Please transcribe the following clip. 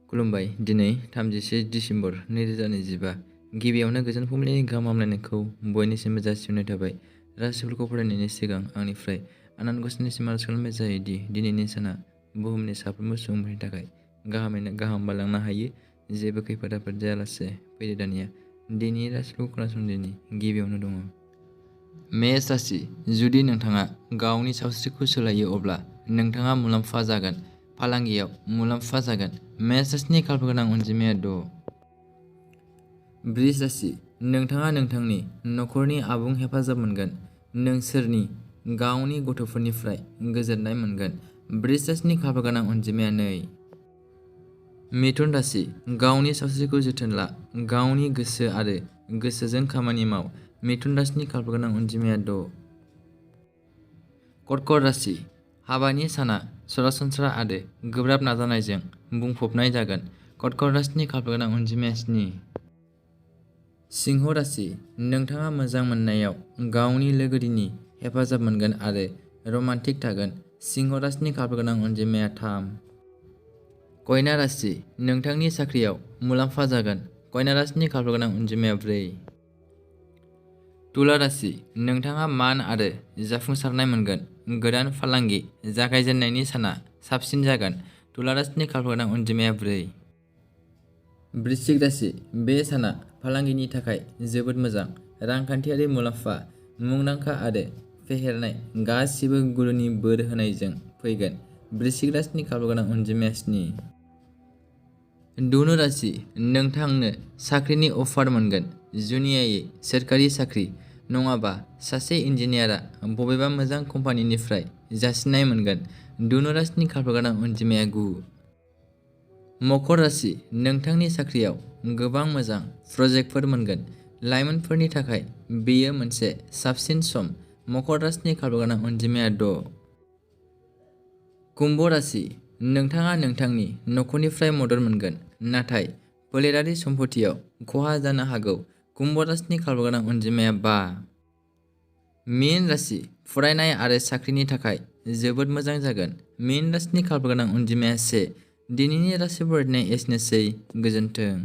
खुलुमबाय। दिनै 31 दिसेम्बर 2025 गिबियावनो गोजोन फुंबिलिनि गाहाम हामलायनायखौ बयनिसिमबो जासिहरनाय थाबाय। राशिफोरखौ फरायनायनि सिगां आंनिफ्राय आनान गसाइनिसिम आरज खालामनाय जायोदि दिनैनि साना बुहुमनि साफ्रोमबो सुबुंफोरनि थाखाय गाहामैनो गाहाम बारलांनो हायो। जेबो खैफोद आफोद जायालासे फैदो दानिया दिनैनि राशिफोरखौ खोनासंदिनि गिबियावनो दङ मेष राशि। जुदि नोंथाङा गावनि सावस्रिखौ सोलायो अब्ला नोंथाङा मुलाम्फा जागोन। फालांगियाव मुलाम्फा जागोन। मेष राशिनि खाफाल गोनां अनजिमाया 6। बृष राशि। नोंथाङा नोंथांनि नखरनि आबुं हेफाजाब मोनगोन। नोंसोरनि गावनि गथ'फोरनिफ्राय गोजोननाय मोनगोन। बृष राशिनि खाफाल गोनां अनजिमाया 2। मिथुन राशि। गावनि सावस्रिखौ जोथोन ला। गावनि गोसो आरो गोसोजों खामानि माव। मिथुन राशिनि खाफाल गोनां अनजिमाया 6। कर्कट राशि। हाबानि साना सरासनस्रा आरो गोब्राब नाजानायजों बुंफबनाय जागोन। कर्कट राशिनि खाफाल गोनां अनजिमाया 7। सिंह राशि। नोंथाङा मोजां मोननायाव गावनि लोगोरिनि हेफाजाब मोनगोन आरो रमान्टिक थागोन। सिंह राशिनि खाफाल गोनां अनजिमाया 3। कन्या राशि। नोंथांनि साख्रियाव मुलाम्फा जागोन। कन्या राशिनि खाफाल गोनां अनजिमाया 4। तुला राशि। नोंथाङा मान आरो जाफुंसारनाय मोनगोन। गोदान फालांगि जागायजेननायनि साना साबसिन जागोन। तुला राशिनि खाफाल गोनां अनजिमाया 4। वृश्चिक राशि। बे साना फालांगिनि थाखाय जोबोद मोजां। रांखान्थियारि मुलाम्फा, मुंदांखा आरो फेहेरनाय गासिबो गुरुनि बोर होनायजों फैगोन। वृश्चिक राशिनि खाफाल गोनां अनजिमाया 7। धनु राशि। नोंथांनो साख्रिनि अफार मोनगोन। जुनियायै सोरखारि साख्रि नङाबा सासे इन्जिनियारा बबेबा मोजां कम्पानिनिफ्राय जासिनाय मोनगोन। धनु राशिनि खाफाल गोनां अनजिमाया 9। मकर राशि। नोंथांनि साख्रियाव गोबां मोजां प्रजेक्टफोर मोनगोन। लाइमोनफोरनि थाखाय बेयो मोनसे साबसिन सम। मकर राशिनि खाफाल गोनां अनजिमाया 6। कुम्भ राशि। नोंथाङा नोंथांनि नखरनिफ्राय मदद मोनगोन, नाथाय फोलेरारि सम्पथियाव खहा जानो हागौ। कुम्भ राशिनि खाफाल गोनां अनजिमाया 5। मीन राशि। फरायनाय आरो साख्रिनि थाखाय जोबोद मोजां जागोन। मीन राशिनि खाफाल गोनां अनजिमाया 1। दिनैनि राशि फरायनाया एसेनोसै। गोजोन्थों।